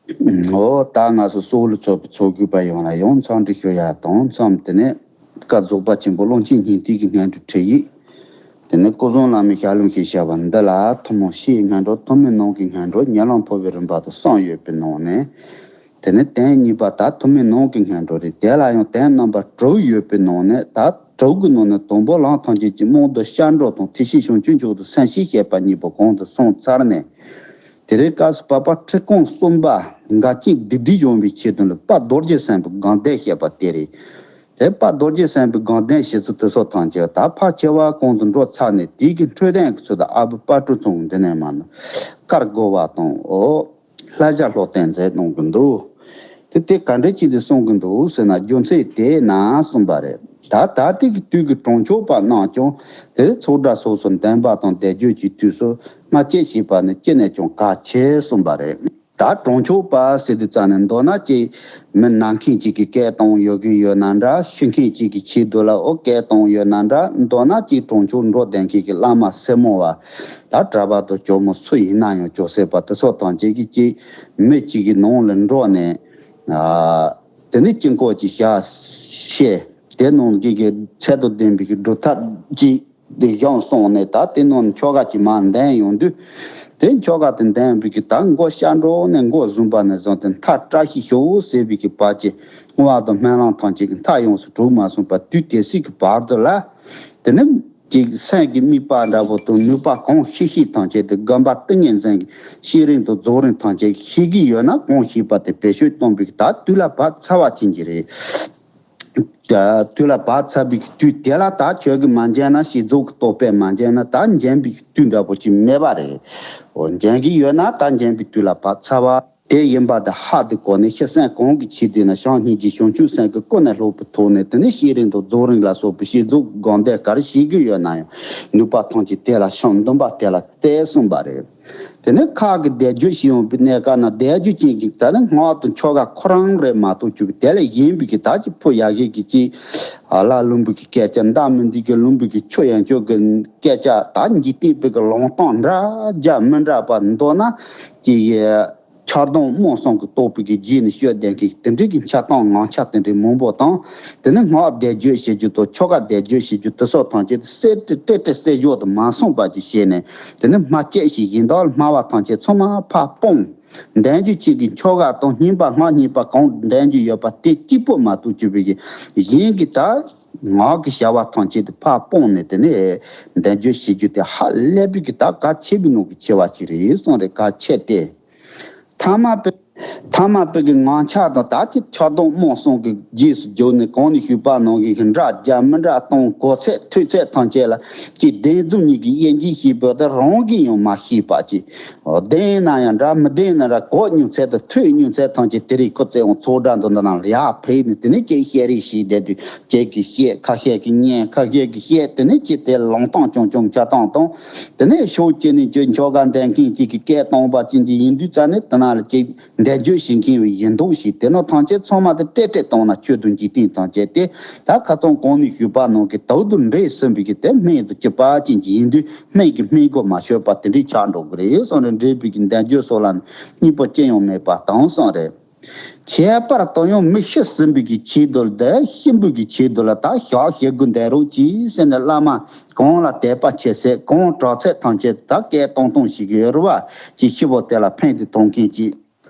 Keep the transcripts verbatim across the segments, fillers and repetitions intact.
འོ་ད་ང་ཚོ་སོག་ལུ་ཚོགས་པའི་ཚོགས་གུས་པ་ཡོངས་ལ་ཡང་འཚམས་འདྲི་ཞུ་ཡ་དང་མཚམས་དེ་ནས་བཀའ་རྫོགས་པ་ཆེན་པོ་ཀློང་ཆེན་སྙིང་ཐིག་གི་སྔོན་འགྲོའི་ཁྲིད་ཡིག་དེ་ནས་སྐུ་གསུང་བླ་མའི་ཞལ་ལུང་ཞེས་བྱ་བ་འདི་ལ་ཐུན་མོང་ཕྱིའི་སྔོན་འགྲོ་ཐུན་མིན་ནང་གི་སྔོན་འགྲོ་ཉམས་ལེན་འཕོ་བའི་རིམ་པ་དང་གསུམ་ཡོད་པའི་ནང་ནས། དེ་ནས་དོན་གཉིས་པ་ད་ཐུན་མིན་ནང་གི་སྔོན་འགྲོ་རེད། དེ་ལ་ཡང་དོན་རྣམ་པ་དྲུག་ཡོད་པའི་ནང་ནས་ད་དྲུག་གི་ནང་ནས་དང་པོ་ལམ་ཐམས་ཅད་ཀྱི་རྨང་དང་ཤར་འགྲོ་དང་དེ་བཞིན་བྱང་ཆུབ་མཆོག་ཏུ་སེམས་ཤེས་བྱེད་པ་གཉིས་པོ་གོང་དུ་སོང་ཚར་ནས། དེ་རིང་སྐབས་སུ་བབ་པ་ཁྲིད་ཁུངས་གསུམ་པ་འགལ་རྐྱེན་སྡིག་སྒྲིབ་སྦྱོང་བའི་ཆེད་དུ་ལ་དཔལ་རྡོ་རྗེ་སེམས་དཔའི་དགོངས་དོན་བཤད་པ་དེ་རེད། དེ་དཔལ་རྡོ་རྗེ་སེམས་དཔའི་དགོངས་དོན་བཤད་ཚུལ་དེ་ཚོ་ཐམས་ཅད་ད་ཕལ་ཆེ་བ་གོང་དུ་འགྲོ་ཚར་ནས་དེའི་གི་འཕྲོས་དོན་གྱི་ཚུལ་དུ་ཨ་བུ་དཔལ་སྤྲུལ་ཚང་འདི་ནས་མ་ནི་བཀའ་བསྒོ་བ་དང་འོ། ལྷ་བྱ་ལྷོ་བསྟན་མཛད་གནང་གི་འདུག་དེ་དེ་ག་འདྲ་ཅིག་འདི་གསུང་གི་འདུག་ཟེར་ན། རྒྱུ་མཚན་དེས་ན་གསུངས་པ་རེད། ད་ད་ལྟའི་གི་དུས་ཀྱི་གྲོང་ཆོག་པ་རྣམས་ཀྱང་དེ་ཚོགས་གྲྭ་སོ་སོ་འདོན་པ་དང་བཟླས་བརྗོད་ཀྱི་དུས་སུ་སྔ་ཕྱི་ཞེས་པ་ནི་ཅི་ནས་ཀྱང་གལ་ཆེ་གསུངས་པ་རེད། ད་གྲོང་ཆོག་པ་ཟེར་དུས་ཙམ་ནས་མདོར་ན་ཅིག་མི་ན་མཁན་ཅིག་གི་སྐད་གཏོང་ཡོད་གི་ཡོད་ན་འདྲ། ཤི་མཁན་ཅིག་གི་ཆེད་དུ་ལ་ཨོ་སྐད་གཏོང་ཡོད་ན་འདྲ། མདོར་ན་ཅིག་གྲོང་ཆོག་འགྲོ་བསྡད་མཁན་གྱི་བླ་མ་སེར་མོ་བ། ད་གྲྭ་པ་དང་ཇོ་མོ་སུ་ཡིན་ན་ཡང་ཇོ་སྲས་པ་དེ་ཚོ་ཐམས་ཅད་ཀྱིས་ཅིག་མི་གཅིག་གི་ནང་ལ་འགྲོ་ནས། ཨ། དེ་ནས་དཀྱིལ་འཁོར་གྱི་ཞལ་ཤེས་དེ་ནང་གི་གི་ཚད་དང་ལྡན་པའི་གི་སྒྲུབ་ཐབས་ཀྱི་དེ་བཞེངས་སོང་ནས། ད་དེ་ནང་ཆོ་ག་ཅིག་མར་འདོན་ཡོང་དུས། དེ་ཆོ་ག་དེ་འདོན་པའི་གི་ད་མགོ་ཤར་འགྲོ་ནས་མགོ་བཟུང་བ་ནས་བཟུང་སྟེ་མཐའ་བཀྲ་ཤིས་ཤོག་ཟེར་བའི་གི་བར་གྱི་བསྔོ་བ་དང་སྨོན་ལམ་ཐམས་ཅད་ཀྱི་མཐའ་ཡོངས་སུ་གྲུབ་མ་སོང་བར་དུས་དེ་སྲིད་ཀྱི་བར་དུ་ལ། དེ་ནས་ཀྱི་སེམས་ཀྱི་དམིགས་པ་འདྲ་པོ་དང་ནུས་པ་གང་ཤེས་ཤེས་ཐམས་ཅད་དེ་སྒོམ་པ་ཏིང་ངེ་འཛིན་གྱི་ཤེས་རིག་དང་རྫོགས་རིམ་ཐམས་ཅད་ཤེས་ཀྱི་ཡོད་ན་གང་ཤེས་པ་དེ་བེད་སྤྱོད་གཏོང་བའི་ད་དུས་ལ་བབ་ཚར་བ་ཅན་གྱི་རེད། དུས་ལ་བབ་ཚར་བའི་དུས་དེ་ལ་ད་ཁྱོད་ཀྱིས་མ་འཇོན་ན། བྱེད་རྫོགས་ཀྱི་རྟོགས་པས་མ་འཇོན་ན་ད་འཇོན་པའི་དུས་འདྲ་པོ་ཅིག་མེད་པ་རེད། འོ་འཇོན་གྱི་ཡོད་ན་ད་འཇོན་པའི་དུས་ལ་བབ་ཚར་བ། དེ་ཡིན་པ་དེ་ཧ་དེ་གོ་ནས་ཤི་སེམས་གང་གི་ཆེད་དུ་ན་བྱམས་སྙིང་རྗེ་བྱང་ཆུབ་སེམས་ཀྱི་ཀུན་ནས་ལྷག་པའི་ཐོག་ནས། དེ་ནས་ཤེས་རིག་དང་རྫོགས་རིམ་ལ་སོགས་པའི་བྱེད་རྫོགས་སྒོམ་བཟླས་ག་རེ་བྱེད་རྒྱུ་ཡོད་ན་ཡང་ནུས་པ་ཐམས་ཅད་དེ་ལ་བྱམས། འདུན་པ་དེ་ལ་གཏད་གསུངས་པ་རེད། དེ་ནས་ཁ་གི་བཟླས་བརྗོད་བྱེད་ཡོང་པའི་གནས་སྐབས་ན་བཟླས་བརྗོད་ཅན་གྱི་ད་ནི་སྔགས་དང་ཆོ་ག་ཁོ་རང་རེད་མ་གཏོགས་ཅིག་དེ་ལས་གཞན་པའི་གི་ད་ཅིག་ཕོ་ཡ་གི་གི་ཅིག་ཨ་ལ་ལུང་པའི་གི་སྐད་ཆ། འདའ་མི་འདི་གི་ལུང་པའི་གི་ཆོས་ཡན་ཆོད་གི་སྐད་ཆ། ད་འཇིག་རྟེན་པའི་གི་ལུང་སྟོང་འདྲ་རྒྱ་མི་འདྲ་པ་མདོར་ན་ཅིག་ཡ། ཆགས་སྡང་རྨོངས་གསུམ་གྱི་རྟོག་པའི་གི་རྗེས་ནས་སྐྱོད་ལྡན་མཁན་དེ་འདྲའི་གི་འཆལ་གཏམ་ངག་འཆལ་དེ་འདྲའི་མང་པོ་དང་། དེ་ནས་སྔགས་བཟླས་བརྗོད་བྱེད་རྒྱུ་དང་ཆོ་ག་བཟླས་བརྗོད་བྱེད་རྒྱུ་དེ་སོགས་ཐམས་ཅད་དེ་གསལ་ཏེ་ཏེ་ཏེ་གསལ་བཞག་ཏུ་མ་སོང་བ་ཅིག་བྱས་ནས། དེ་ནས་སྨྲ་བཅད་ཞིང་གཞན་དག་ལ་སྨྲ་བ་ཐམས་ཅད་ཚང་མ་ཕར་སྤོང་། འདོན་རྒྱུ་གཅིག་གི་ཆོ་ག་དང་བསྙེན་པ་སྔགས་བསྙེན་པ་གང་འདོན་རྒྱུ་ཡོད་པ་དེ་གཅིག་པོ་མ་གཏོགས་ཅིག་པའི་གི་གཞན་གྱི་ད་ངག་གི་བྱ་བ་ཐམས་ཅད་དེ་ཕར་སྤོང་ནས། དེ་ནས་འདོན་རྒྱུ་བྱེད་རྒྱུ་དེ་ཧ་ལས་པའི་གི་ད་གལ་ཆེ་བའི་ནང་གི་ཆེ་བ་ཅིག་རེད་གསུངས་རེད། གལ་ཆེ་སྟེ། ཐ་མ་པའི། ཐ་མ་པའི་གི་ངག་འཆལ་དང་ད་ཅི་ཆགས་སྡང་རྨོངས་གསུམ་གི་རྗེས་སུ་འཇུག་ནས་གོང་ནས་ཞུས་པ་ནང་གི་འདྲ་རྒྱ་མི་འདྲ་གཏོང་གོ་ཚད་ཐོས་ཚད་ཐམས་ཅད་ལ་ཀྱི་བདེན་རྫུན་གཉིས་ཀྱི་དབྱེ་འབྱེད་ཤེས་པ་དེ་རང་གིས་ཡང་མ་ཤེས་པ་ཅིག་བདེན་ན་ཡང་འདྲ་མི་བདེན་ན་འདྲ་གོ་མྱོང་ཚད་དང་ཐོས་མྱོང་ཚད་ཐམས་ཅད་དེ་རིང་ཁོ་ཚོས་ཡང་ཚོགས་སྒྲ་འདི་འདི་ནང་ལ་ཡར་ཕེབས་ནས། དེ་ནས་ཀྱི་བཤད་རེས་བྱས་བསྡད་དུས་ཁྱེད་ཀྱིས་བཤད། ཁ་ཤས་ཀྱིས་ཉན། ཁ་ཤས་ཀྱིས་བཤད། དེ་ནས་ཀྱི་དེ་ལུང་སྟོང་ཅུང་ཅུང་འཆལ་གཏམ་དང་། དེ་ནས་ཕྱོགས་གཅིག་ནས་ཀྱི་ཆོ་ག་འདོན་མཁན་གཅིག་གི་སྐད་གཏོང་བ་ཅན་གྱི་ཡིན་དུས་ཙ་ནས་དེ་ནང་ལ་ཀྱི་འདོན་རྒྱུ་བྱེད་མཁན་བའི་ཡིན་མདོག་བྱས། དེ་ནོ་ཐམས་ཅད་ཚང་མ་དེ་ཏེ་ཏེ་བཏང་ན་ཆོས་དང་འཇིག་རྟེན་ཐམས་ཅད་དེ་ད་ཁ་སང་གོང་ནས་ཞུས་པ་ནང་གི་དག་ཏུ་འདྲེས་ཟིན་པའི་གི་དེ་སྨན་དང་གཅིག་པ་ཅན་གྱི་ཡིན་དུས། སྨན་གྱི་སྨན་སྒོ་མ་ཆོད་པ་དེ་འདྲའི་ཆགས་འགྲོ་གི་རེད་གསུངས་རེད། འདྲེས་པའི་གི་འདོན་རྒྱུ་སོགས་ལ་ནི་སྙིང་པོ་ཅི་ཡང་མེད་པ་དང་གསུངས་རེད། ཁྱད་པར་དུ་ཡང་མི་ཤི་ཟིན་པའི་གི་ཆེད་དུ་ལ་དང་གཤིན་པོའི་གི་ཆེད་དུ་ལ་ད་ཞག་ཞེ་དགུ་འདོན་རོགས་གྱིས་ཟེར་ནས་བླ་མ་གང་ལ་དད་པ་ཆེ་ཚད་གང་དྲག་ཚད་ཐམས་ཅད་ད་སྐད་གཏོང་གཏོང་ཞིག་གི་རུ་བ་ཅིག་ཤི་བོ་དེ་ལ་ཕན་དུ་གཏོང་མཁན་ཅིག་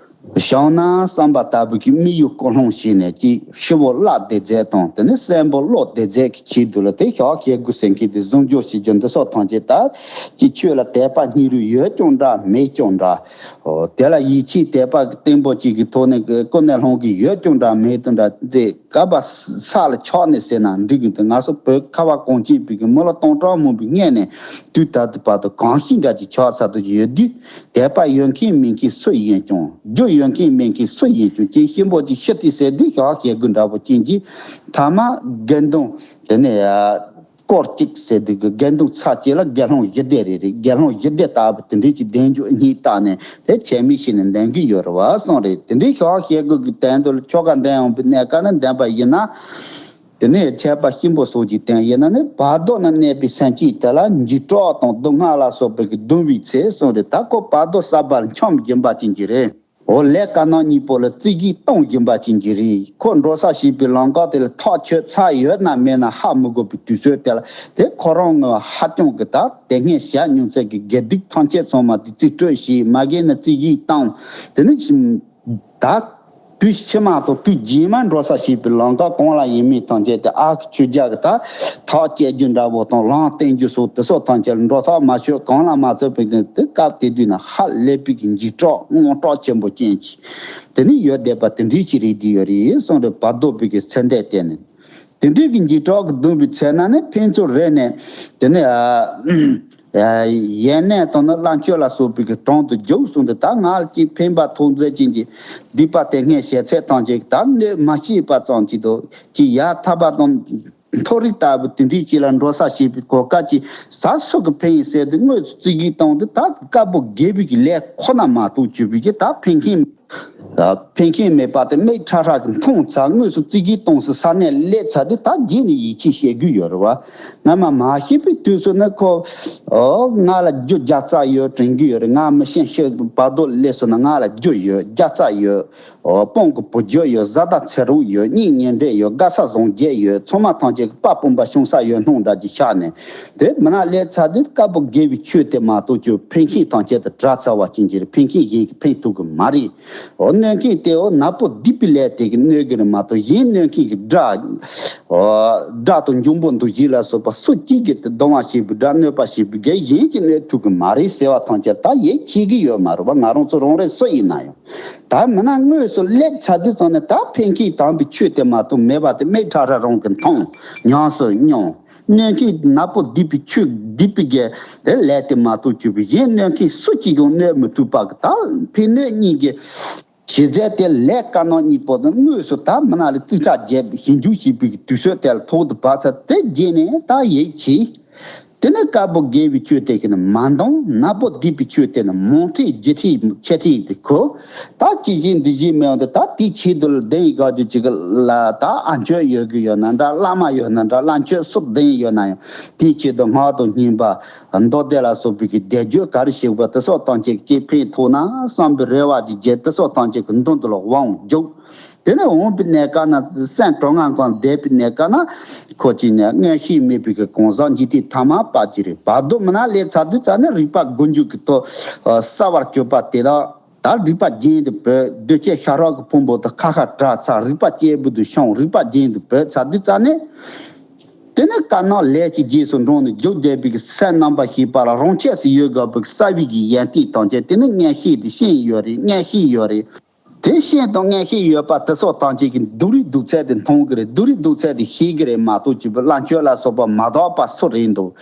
བྱུང་ན་བསམ་པ་ལྟ་བུ་གི་དམིགས་ཡུལ་སྐུལ་སློང་བྱས་ནས་ཅིག་ཤི་བོ་བརླག་བདེ་མཛད་དང་། དེ་ནས་གསོན་པོ་བློ་བདེ་མཛད་ཀྱི་ཆེད་དུ་ལ་དེ་ཞག་ཞེ་དགུ་ཟེར་མཁན་དེ་བཟུང་འཇོག་བྱེད་རྒྱུ་འདི་སོགས་ཐམས་ཅད་ད་ཅིག་ཆོས་ལ་དད་པ་སྙིང་རུས་ཡོད་ཀྱང་འདྲ་མེད་ཀྱང་འདྲ། ཨོ། དེ་ལ་ཡིད་ཆེས་དད་པ་གི་བརྟན་པོ་གཅིག་གི་ཐོག་ནས་ཀུན་ནས་སློང་གི་ཡོད་ཀྱང་འདྲ་མེད་དུ་འདྲ། དེ་ག་པ་ས་ལ་ཆགས་ནས་ཟེར་ན་འགྲིག་གི་འདུག་ང་ཚོ་བོད་ཁ་བ་གངས་ཅན་པའི་གི་མི་ལོ་སྟོང་ཕྲག་མང་པོའི་སྔས་ནས་དུས་ད་ལྟ་བར་དུ་གང་ཞིག་འདྲ་ཅིག་ཆགས་ཚར་དུ་ཡོད་དུས། དད་པ་ཡོད་མཁན་མེད་མཁན་སུ་ཡིན་ཀྱང་། རྒྱུ་ཡོད་མཁན་མེད་མཁན་སུ་ཡིན་ཀྱང་། ཅིག་གཤིན་པོ་ཅིག་ཤི་སྟེ་ཟེར་དུས་ཞག་ཞེ་དགུ་འདྲ་པོ་ཅན་གྱི་ཐ་མ་དགེ་འདུན་དེ་ནས་སྐོར་གཅིག་ཟེར་དུས་ཀྱི་དགེ་འདུན་ཚར་གཅིག་ལ་དགེ་སློང་བཞི་སྡེ་རེ་རེ། དགེ་སློང་བཞི་སྡེ་ལྟ་བུ་དེ་འདྲའི་ཅིག་བདེན་རྒྱུ་གཉིས་བཏགས་ནས་དེ་ཆད་མེད་བྱས་ནས་འདོན་གྱི་ཡོད་རེད་བ་གསུངས་རེད། དེ་འདྲའི་ཞག་ཞེ་དགུ་གི་དོན་དུ་ཆོ་ག་འདོན་འོང་བའི་གནས་སྐབས་ན་འདོན་པ་ཡིན་ན། དེ་ནས་ཆད་པ་གཤིན་པོ་སོགས་ཀྱི་དོན་ཡིན་ན་ནི་བར་དོ་ན་གནས་པའི་སེམས་ཅན་དེ་ལ་འཇིགས་སྐྲག་དང་སྡུག་བསྔལ་ལ་སོགས་པའི་གི་གདུང་བའི་ཚེ་གསུངས་རེད། ད་ཁོ་བར་དོ་གསར་པར་འཁྱམས་སྦྱིན་པ་ཅན་གྱི་རེད། འོ་ལས་དཀར་ནག་གཉིས་པོ་ལ་རྩིས་ཀྱིས་གཏོང་བཞིན་པ་ཅན་གྱི་རེད། ཁོ་འགྲོ་ས་ཞེས་པའི་ལམ་ཁ་དེ་ལ་ཐག་ཆོད་ཚར་ཡོད་ན་མེད་ན་ཧ་མི་གོ་བའི་དུས་ཚོད་དེ་ལ་དེ་ཁོ་རང་ངོ་ཧ་ཅང་གི་ད་དེ་སྔའི་བྱས་མྱོང་ཚད་ཀྱི་དགེ་སྡིག་ཐམས་ཅད་ཚང་མ་དེ་རྩིས་སྤྲོད་བྱས། མ་གི་ན་རྩིས་ཀྱིས་བཏང་། དེ་ནི་ད་དུས་ཕྱི་མ་དང་དུས་རྗེས་མ་འགྲོ་ས་ཞེས་པའི་ལམ་ཁ་གང་ལ་ཡིན་མིན་ཐམས་ཅད་དེ་ཨ་ཁུ་ཆོས་རྒྱལ་གྱི་ད་ཐག་བཅད་རྒྱུ་འདྲ་བོ་དང་ལམ་བསྟན་རྒྱུ་སོགས་དེ་སོགས་ཐམས་ཅད་ལ་འགྲོ་ཐག་མ་ཆོད་གང་ལ་མ་ཐུག་པའི་དུས་དེ་སྐབས་དེ་དུས་ན་ཧ་ལས་པའི་གི་འཇིགས་སྐྲག་དངངས་སྐྲག་ཆེན་པོ་ཅན་གྱི་དེ་ནི་ཡོད་བསྡད་པ་དེ་འདྲའི་ཅིག་རེད་དེ་ཡོད་རེད་གསུངས་རེད། བར་དོ་པའི་གི་ཚེ་འདས་དེ་ནི། དེ་འདྲའི་གི་འཇིགས་སྐྲག་གི་གདུང་བའི་ཚེ་ན་ནི་ཕན་ཚུན་རེ་ནས་དེ་ནི་ཨ་ཨ་ཡན་ནས་དང་ནི་བླ་མཆོད་ལ་སོགས་པའི་གི་གྲོང་དུ་རྒྱུགས་གསུངས་ཏེ། ད་ང་ལ་ཅིག་ཕན་པ་ཐོགས་མཛད་ཅན་གྱི་སྡིག་པ་དེ་སྔའི་བྱས་ཚད་ཐམས་ཅད་ད་གནོད་མ་ཤེས་པ་ཙམ་གྱིས་དོ་ཅིག་ཡ་ཐར་པ་དང་མཐོ་རིས་ལྟ་བུ་དེ་འདྲའི་ཅིག་ལ་འགྲོ་ས་ཞེས་པའི་གོ་སྐབས་ཀྱིས་ད་སུ་གི་ཕན་ཡིན་ཟེར་ཏེ་དངོས་སུ་རྩིས་ཀྱིས་བཏང་སྟེ། ད་དཀར་པོ་དགེ་བའི་གི་ལས་ཁོ་ན་མ་གཏོགས་གྱུར་པའི་གི་ད་ཕན་ཁེ་ཕན་ཁེ་མེད་པ་དེ་མིག་ཁྲ་ཁྲ་གི་མཐོང་ཚར། དངོས་སུ་རྩིས་ཀྱིས་བཏང་སྟེ་ས་ནས་སླེབས་ཚར་དུས་ད་རྗེས་ནས་ཡིད་ཆེས་བྱེད་རྒྱུ་ཡོད་རེད་བ། སྔ་མ་མ་ཤེས་པའི་དུས་སུ་ནི་ཁོ་ཨོ་ང་ལ་རྒྱུ་བརྒྱ་རྩ་ཡོད་དྲན་གྱི་ཡོད་རེད། ང་མི་ཤེས་ཤེས་བར་དོ་སླེབས་སོང་ན་ང་ལ་རྒྱུ་ཡོད། བརྒྱ་རྩ་ཡོད། ཨོ་དཔུང་གི་བུ་རྒྱུད་ཡོད། བཟའ་ཟླ་ཚེ་རོགས་ཡོད། གཉེན་ཉེ་འབྲེལ་ཡོད། དགའ་ས་བཟང་རྒྱལ་ཡོད། ཚང་མ་ཐམས་ཅད་ཀྱི་དཔའ་སྤུན་པ་ཤོང་ས་ཡོད་སྣང་འདྲ་ཅིག་ཆགས་ནས་དེ་མི་ན་སླེབས་ཚར་དུས་དཀར་པོ་དགེ་བའི་ཆོས་དེ་མ་གཏོགས་ཀྱི་ཕན་ཁེ་ཐམས་ཅད་དུ་བྲལ་ཚར་བ་ཅན་གྱི་རེད། ཕན་ཁེ་གཞན་གྱིས་ཕན་ཐུབ་གི་མ་རེད། འོ་གནོད་མཁན་དེ་འོ་ནག་པོ་སྡིག་པའི་ལས་དེ་གིས་གནོད་གི་རེད་མ་གཏོགས་གཞན་གནོད་མཁན་གྱི་དགྲ། འོ་དགྲ་དང་འབྱུང་པོ་འདུ་བྱེད་ལ་སོགས་པ་སུ་གཅིག་གིས་དེ་སྡང་བ་བྱེད་པའི་དགྲ་གནོད་པ་བྱེད་པའི་གེགས་གཞན་གྱིས་གནོད་ཐུབ་གི་མ་རེད་ཟེར་བ་ཐམས་ཅད་ད་ཡིད་ཆེས་ཀྱི་ཡོད་མ་རེད་བ། ང་རང་ཚོ་རང་རེ་སུ་ཡིན་ན་ཡང་། ད་མི་ན་དངོས་སུ་སླེབས་ཚར་དུས་ཙམ་ནས་ད་ཕན་ཁེ་དམ་པའི་ཆོས་དེ་མ་གཏོགས་མེད་པ་དེ་མིག་ཁྲ་ཁྲ་རང་གིས་མཐོང་། ཉམས་སུ་མྱོང་། གནོད་མཁན་ནག་པོ་སྡིག་པའི་ཆོས་སྡིག་པའི་གེགས་དེ་ལས་དེ་མ་གཏོགས་གྱུར་པའི་གཞན་གནོད་མཁན་སུ་གཅིག་ཀྱང་གནོད་མི་ཐུབ་པ་གི་ད་ཕན་གནོད་གཉིས་ཀྱི་བྱེད་རྫས་དེ་ལས་དཀར་ནག་གཉིས་པོ་དེ་དངོས་སུ་ད་མི་ན་ལ་རྩིས་ཁྲ་བརྒྱབ་ཞིབ་འཇུག་བྱེད་པའི་གི་དུས་ཚོད་དེ་ལ་ཐོག་ཏུ་བབས་ཚར་དེ་རྗེས་ནས་ད་ཡིད་ཆེས། དེ་ནས་དཀར་པོ་དགེ་བའི་ཆོས་དེ་གི་ནི་མ་འདང་། ནག་པོ་སྡིག་པའི་ཆོས་དེ་ནི་མང་ཐལ་ཇེ་ཐལ་ཆེ་ཐལ་དེ་གོ། ད་ཅི་བྱེད་འདི་བྱེད་མི་འོང་དེ་ད་དེའི་ཆེད་དུ་ལ་གདན་ཡི་ག་རྒྱུ་ཅིག་ལ་ད་ཨ་མཆོད་ཡོད་གི་ཡོད་ན་འདྲ། བླ་མ་ཡོད་ན་འདྲ། བླ་མཆོད་སོགས་གདན་ཡོད་ན་ཡང་དེའི་ཆེད་དུ་སྔགས་དང་བསྙེན་པ་མདོ་སྡེ་ལ་སོགས་པའི་གི་བཟླས་བརྗོད་ག་རེ་བྱེད་པ་དེ་སོགས་ཐམས་ཅད་ཀྱིས་ཕན་ཐོགས་ན་བསམ་པའི་རེ་བ་ཅིག་བྱས། དེ་སོགས་ཐམས་ཅད་ཀྱི་མདུན་དུ་ལ་དབང་འཇུག་དེ་ནས་འོངས་པའི་གནས་སྐབས་ན་སེམས་གྲོགས་ངན་གང་བསྡད་པའི་གནས་སྐབས་ན་ཁོ་ཅིག་ནས་མངོན་ཤེས་མེད་པའི་གི་གང་ཟག་འཇིག་རྟེན་ཐ་མ་པ་ཅིག་རེད། བར་དོ་མི་ན་སླེབས་ཚར་དུས་ཙམ་ནས་རིག་པ་མགོ་མཇུག་གི་ཐོག་གསལ་བར་གྱུར་པ་དེ་དག་ད་རིག་པ་རྒྱན་དུ་བོད་གདོས་བཅས་ཤ་རོགས་ཀྱི་ཕུང་པོ་དང་ཁ་ཁ་བྲལ་ཚར། རིག་པ་གཅེར་བུ་དུ་ཤོང་། རིག་པ་རྒྱན་དུ་བོད་ཚར་དུས་ཙམ་ནས། དེ་ནས་དཀར་ནག་ལས་ཀྱི་རྗེས་སུ་འབྲངས་ནས་རྒྱུག་བསྡད་པའི་གི་སེམས་རྣམ་པར་ཤེས་པ་ལ་རང་ཆས་སུ་ཡོད་དགོས་པའི་གསལ་བའི་གི་ཡོན་ཏན་དང་བཅས་དེ་ནི་མངོན་ཤེས་དེ་ཤེས་ཡོད་རེད། མངོན་ཤེས་ཡོད་རེད། དེ་ཤེས་དང་མངོན་ཤེས་ཡོད་པ་དེ་སོགས་ཐམས་ཅད་ཀྱིས་སྡུག་རུས་སྡུག་ཚད་དེ་མཐོང་གི་རེད། སྡུག་རུས་སྡུག་ཚད་དེ་ཤེས་གི་རེད་མ་གཏོགས་གཅིག་པུ་བླ་མཆོད་ལ་སོགས་པ་མ་དག་པ་སུ་རེད་འདུག་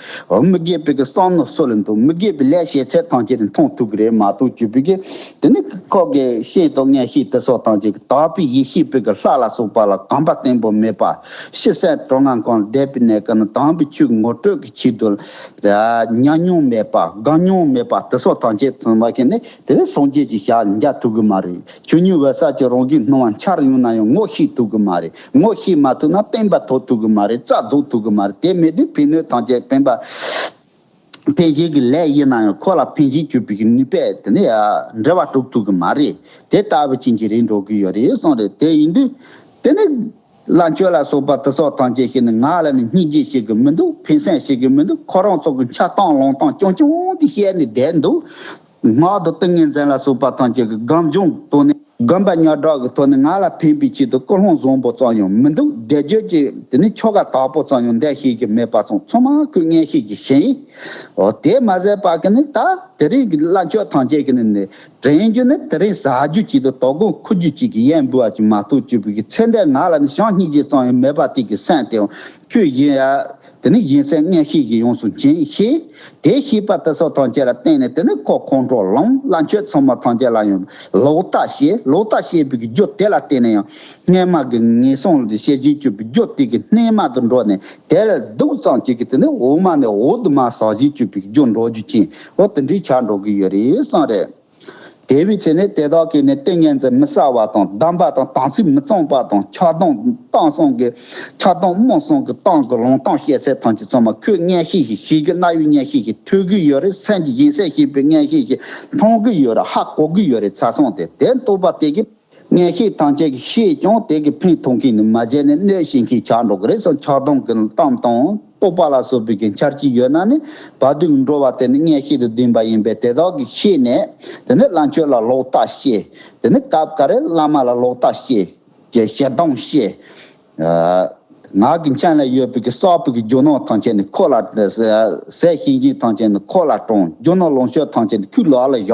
མི་དགེ་བའི་གི་བསམ་མནོ་སུ་ལ་འདུག་མི་དགེ་བའི་ལས་བྱེད་ཚད་ཐམས་ཅད་དེ་མཐོང་ཐུབ་གི་རེད་མ་གཏོགས་གཅིག་པུ་གི་དེ་ནི་ཁོ་གི་ཤེས་དང་མངོན་ཤེས་དེ་སོགས་ཐམས་ཅད་ཀྱིས་དག་པའི་ཡེ་ཤེས་པའི་གི་ལྷ་ལ་སོགས་པ་ལ་གོམས་པ་བརྟན་པོ་མེད་པ། ཤི་སེམས་གྲོགས་ངན་གང་བསྡད་པའི་གནས་སྐབས་ན་དམ་པའི་ཆོས་ངོ་སྤྲོད་ཀྱི་ཆེད་དུ་ཉམས་མྱོང་མེད་པ་དགའ་མྱོང་མེད་པ་དེ་སོགས་ཐམས་ཅད་ཚང་མ་གི་ནི་དེ་ནི་སངས་རྒྱས་ཀྱི་ཞལ་མཇལ་ཐུབ་གི་མ་རེད། ཆོས་ཉིད་འོད་གསལ་གྱི་རང་བཞིན་སྣང་བ་འཆར་ཡོང་ན་ཡང་ངོ་ཤེས་ཐུབ་གི་མ་རེད། ངོ་ཤེས་མ་ཐུབ་ན་བརྟན་པ་ཐོབ་ཐུབ་གི་མ་རེད། རྩ་རྫོགས་ཐུབ་གི་མ་རེད། དེ་མེད་དུས་ཕན་གནོད་ཐམས་ཅད་ཕན་པ་ཕན་གཞན་གྱི་ལས་ཡིན་ན་ཡང་ཁོ་ལ་ཕན་གཞན་གྱུར་པའི་གི་ནུས་པས་དེ་ནི་འབྲེལ་བ་གྲུབ་ཐུབ་གི་མ་རེད། དེ་ལྟ་བུ་ཅན་གྱི་རིགས་འགྲོ་གི་ཡོད་རེད་གསུངས་རེད། དེ་ཡིན་དུས་དེ་ནི་བླ་མཆོད་ལ་སོགས་པ་དེ་སོགས་ཐམས་ཅད་ཤེས་ནས་ང་ལ་ནི་སྙིང་རྗེ་བྱེད་ཀྱི་མི་འདུག་ཕན་སེམས་བྱེད་ཀྱི་མི་འདུག་ཁོ་རང་ཚོ་གི་འཆལ་གཏམ་ལོང་གཏམ་རྐྱང་རྐྱང་དེ་བཤད་ནས་བསྡད་འདུག་སྔགས་དང་ཏིང་ངེ་འཛིན་ལ་སོགས་པ་ཐམས་ཅད་ཀྱི་སྒོམ་བྱུང་ཐོག་ནས་སྒོམ་པ་ཉག་དྲག་གི་ཐོག་ནས་ང་ལ་ཕན་པའི་ཆེད་དུ་ཀུན་སློང་བཟང་པོ་ཙམ་ཡང་མི་འདུག་བཟླས་བརྗོད་ཀྱི་དེ་ནི་ཆོ་ག་དག་པོ་ཙམ་ཡང་འདི་ཤེས་ཀྱི་མེད་པ་སོང་། ཚང་མ་ཁོས་མངོན་ཤེས་ཀྱི་ཞིང་ཡིན། འོ་དེ་མ་ཟད་པ་གི་ནི་ད་དེ་རིང་གི་བླ་མཆོད་ཐམས་ཅད་ཀྱི་ནི་ནི་དྲན་རྒྱུ་ནི་དེ་རིང་ཟ་རྒྱུ་གཅིག་དང་དོ་དགོང་འཁུར་རྒྱུ་གཅིག་གི་ཡན་འབུལ་བ་གཅིག་མ་གཏོགས་གཅིག་པུ་གི་ཚེ་འདས་ང་ལ་ནི་བྱམས་སྙིང་རྗེ་ཙམ་ཡང་མེད་པ་དེ་གི་སེམས་དེ་ཁྱོད་ཡིན་ཡ། དེ་ནི་སྦྱིན་སྲེག་མངོན་ཤེས་ཀྱིས་ཡོངས་སུ་འཛིན་ཤེས། དེ་ཤེས་པ་དེ་སོགས་ཐམས་ཅད་ལ་བརྟེན་ནས་དེ་ནི་ཁོ་ཁོང་ཁྲོ་ལངས། བླ་མཆོད་ཚང་མ་ཐམས་ཅད་ལ་ཡང་ལོག་ལྟ་བྱེད། ལོག་ལྟ་བྱེད་པའི་རྒྱུ་དེ་ལ་བརྟེན་ནས་ཡང་སྔས་མ་གི་ངན་སོང་ལ་ཤེས་བཞིན་གྱུར་པའི་རྒྱུ་དེ་གི་སྣེ་མ་དུ་འགྲོ་ནས་དེ་ལ་སྡུག་ཙམ་གཅིག་གི་དེ་ནི་འོག་མ་ནས་འོག་ཏུ་མར་ཟག་བཞིན་གྱུར་པའི་རྒྱུ་འགྲོ་རྒྱུ་ཅན་འོ་དེ་འདྲའི་ཆགས་འགྲོ་གི་ཡོད་རེད་བསམ་རེད། དེ་བས་ཚེ་ནས་དེ་དག་གིས་ནི་ཏིང་ངེ་འཛིན་མི་གསལ་བ་དང་སྡོམ་པ་དང་དམ་ཚིག་མི་གཙང་བ་དང་ཆགས་སྡང་སྟོང་གསུམ་གྱི་ཆགས་སྡང་རྨོངས་གསུམ་གྱི་སྟོང་གི་ལུང་སྟོང་བཤད་ཚད་ཐམས་ཅད་ཚང་མ་ཁོས་མངོན་ཤེས་ཤིག་ཤེས་ཀྱི་རྣ་བའི་མངོན་ཤེས་ཤིག་ཐོས་ཀྱི་ཡོད་རེད། སེམས་ཀྱི་སྦྱིན་སྲེག་བྱས་པའི་མངོན་ཤེས་ཤིག་མཐོང་གི་ཡོད་རེད། ཧ་གོ་གི་ཡོད་རེད། ཚ་སོང་སྟེ་དེ་རྟོགས་པ་དེ་གིས་མངོན་ཤེས་ཐམས་ཅད་ཀྱིས་ཤེས་ཀྱང་དེ་གི་ཕན་ཐོགས་མཁན་ནི་མ་བྱས་ནས་གནོད་བྱེད་མཁན་ཆགས་འགྲོ་གི་རེད་སོང་། ཆགས་སྡང་གི་གཏམ་དང་རྟོག་པ་ལ་སོགས་པའི་གི་འཆར་གྱི་ཡོད་ན་ནི་བར་དུ་འགྲོ་བ་དེ་ནི་མངོན་ཤེས་དང་ལྡན་པ་ཡིན་པས་དེ་དག་གིས་ཤེས་ནས་དེ་ནི་བླ་མཆོད་ལ་ལོག་ལྟ་བྱེད། དེ་ནི་སྐབས་འགའ་རེ་བླ་མ་ལ་ལོག་ལྟ་བྱེད། ཀྱི་ཞེ་སྡང་བྱེད། ཨ། ངག་གི་མཆན་ལ་ཡོད་པའི་གི་བསགས་པའི་གི་རྒྱུ་ནོར་ཐམས་ཅད་ནི་ཁོ་ལ་ཟས་ཤིང་ཀྱི་ཐམས་ཅད་ནི་ཁོ་ལ་དྲངས། རྒྱུ་ནོར་ལོངས་སྤྱོད་ཐམས་ཅད་ནི་ཁོའི་ལག་ལ་བཞག་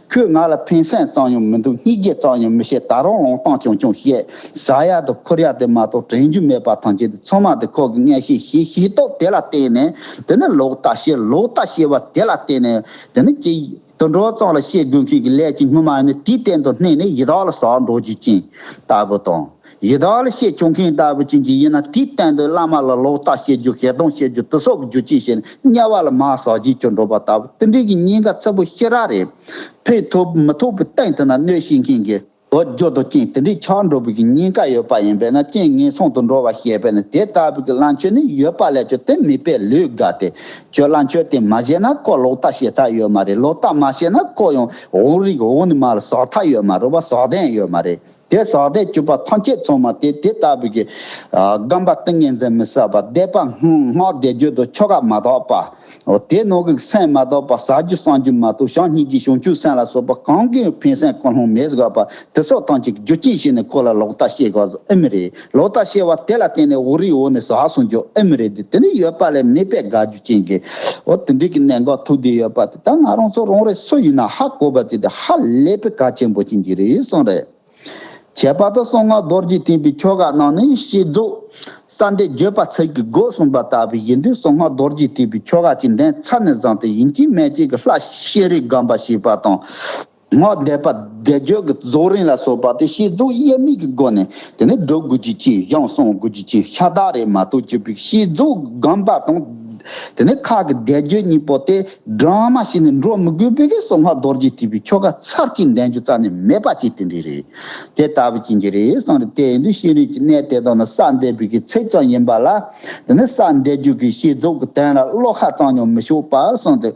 ཁོས་ང་ལ་ཕན་སེམས་ཙམ་ཡང་མི་འདུག་སྙིང་རྗེ་ཙམ་ཡང་མི་བྱེད། ད་རུང་ལུང་སྟོང་རྐྱང་རྐྱང་བཤད། ཟ་ཡ་དང་འཁུར་ཡ་དེ་མ་གཏོགས་དྲན་རྒྱུ་མེད་པ་ཐམས་ཅད་དེ་ཚང་མ་དེ་ཁོ་གི་མངོན་ཤེས་ཤེས་ཤེས་རྟོགས་དེ་ལ་བརྟེན་ནས་དེ་ནི་ལོག་ལྟ་བྱེད། ལོག་ལྟ་བྱེད་པ་དེ་ལ་བརྟེན་ནས་དེ་ནི་ཅི་དུད་འགྲོ་ཙམ་ལ་བཤད་དགོས་མཁན་གྱི་ལས་ཀྱི་སྨྱུག་མ་ནི་དེའི་སྟེང་དུ་བསྣུན་ནས་ཡི་དྭགས་ལ་ཟག་འགྲོ་རྒྱུ་ཅན་ལྟ་བུ་དང་། ཡི་དྭགས་ལ་བཤད་ཆོག་མཁན་ལྟ་བུ་ཅན་གྱི་ཡིན་ན་དེའི་སྟེང་དུ་བླ་མ་ལ་ལོག་ལྟ་བཤད་རྒྱུ་ཞེ་སྡང་བཤད་རྒྱུ་དེ་སོགས་ཀྱི་རྒྱུ་ཅན་བྱས་ནས་དམྱལ་བ་ལ་མར་ཟག་བྱེད་ཀྱི་འགྲོ་བ་ལྟ་བུ་དེ་འདྲའི་གི་ཉེན་ཁ་ཚ་པོ་ཞེ་དྲག་རེད། ཕན་ཐོགས་མི་ཐོགས་པའི་སྟེང་དུ་ན་གནོད་བྱེད་མཁན་གྱི་འོ་རྒྱུ་དང་རྐྱེན་དེ་འདྲའི་ཆགས་འགྲོ་བའི་གི་ཉེན་ཁ་ཡོད་པ་ཡིན་པས་ན་རྐྱེན་ངན་སོང་དུ་འགྲོ་བ་ཤེས་པས་ན་དེ་ལྟ་བུའི་གི་བླ་མཆོད་ནི་ཡོད་པ་ལས་ཀྱང་དེ་མེད་པས་ལོས་དགའ་སྟེ་ཁྱོད་བླ་མཆོད་དེ་མ་བྱས་ན་ཁོ་ལོག་ལྟ་བྱེད་ཐབས་ཡོད་མ་རེད། ལོག་ལྟ་མ་བྱས་ན་ཁོ་ཡང་འོག་རིགས་འོག་ནས་མར་ལ་ཟག་ཐབས་ཡོད་མ་རེད་པ། ཟག་དོན་ཡོད་མ་རེད། དེ་ཟག་དོན་གྱུར་པ་ཐམས་ཅད་ཚང་མ་དེ་དེ་ལྟ་བུའི་གི་ཨ་སྒོམ་པ་ཏིང་ངེ་འཛིན་མི་གསལ་བ་སྡིག་པ་སྔགས་སྡེ་བརྒྱད་དང་ཆོ་ག་མ་དག་པ། འོ་དེ་ནང་གི་སེམས་མ་དག་པ་ཟ་རྒྱུ་གསོན་རྒྱུ་མ་གཏོགས་བྱམས་སྙིང་རྗེ་བྱང་ཆུབ་སེམས་ལ་སོགས་པ་གང་གི་ཕན་སེམས་ཀུན་སློང་མེད་དགོས་པ་དེ་སོགས་ཐམས་ཅད་རྒྱུ་རྐྱེན་བྱས་ནས་ཁོ་ལ་ལོག་ལྟ་བཤད་དགོས་ཨེ་མི་རེད། ལོག་ལྟ་བཤད་པ་དེ་ལ་བརྟེན་ནས་འོག་རིགས་འོག་ནས་ཟག་སོང་རྒྱུ་ཨེ་མི་རེད། དེ་དེ་ནི་ཡོད་པ་ལས་མེད་པའི་དགའ་རྒྱུ་ཅན་གྱི་འོ་དེ་འདྲའི་གི་གནད་འགག་ཐུག་བསྡད་ཡོད་པ་དེ་ད་ང་རང་ཚོ་རང་རེ་སུ་ཡིན་ན་ཧ་གོ་བ་ཅིག་དེ་ཧ་ལས་པའི་གལ་ཆེན་པོ་ཅན་གྱི་རེད་གསུངས་རེད། ཁྱད་པར་དུ་གསང་སྔགས་རྡོ་རྗེ་ཐེག་པའི་ཆོ་ག་ནང་ནས་བསྐྱེད་རྫོགས་གསལ་འདེབས་བརྗོད་པ་ཚིག་གི་སྒོ་གསུངས་པ་ལྟ་བུ་ཡིན་དུས་གསང་སྔགས་རྡོ་རྗེ་ཐེག་པའི་ཆོ་ག་ཅིག་འདོན་ཚར་ནས་བཟུང་སྟེ་ཡིན་གཅིག་མིན་གཅིག་གི་ལྷ་ཤེས་རིག་སྒོམ་པ་བྱེད་པ་དང་། སྔགས་བཟླས་པ་བཟླས་བརྗོད་ཀྱི་རྫོགས་རིམ་ལ་སོགས་པ་དེ་བསྐྱེད་རྫོགས་དབྱེར་མེད་ཀྱི་སྒོ་ནས་དེ་ནས་སྒྲུབ་དགོས་རྒྱུ་ཅན། བྱང་སེམས་དགོས་རྒྱུ་ཅན་ཤ་སྟག་རེད་མ་གཏོགས་ཅིག་པའི་བསྐྱེད་རྫོགས་སྒོམ་པ་དང་དེ་ནས་ཁ་གི་བཟླས་བརྗོད་གཉིས་པོ་དེ་སྦྲགས་མ་བྱས་ནས་འགྲོ་མི་དགོས་པའི་གི་གསང་སྔགས་རྡོ་རྗེ་ཐེག་པའི་ཆོ་ག་ཚར་གཅིག་འདོན་རྒྱུ་རྩ་ནས་མེད་པ་ཅིག་དེ་འདྲ་རེད། དེ་ལྟ་བུ་ཅན་གྱི་རེད་གསུངས་རེད། དེ་ཡིན་དུས་ཤེས་རིག་གི་གནས་དེ་དག་ནི་གསལ་འདེབས་པའི་གི་ཚིག་ཙམ་ཡིན་པ་ལ་དེ་ནི་གསལ་འདེབས་རྒྱུ་གི་བསྐྱེད་རྫོགས་ཀྱི་དོན་ལ་བློ་ཁ་ཙམ་ཡང་མི་ཕྱོགས་པར་གསུངས་ཏེ།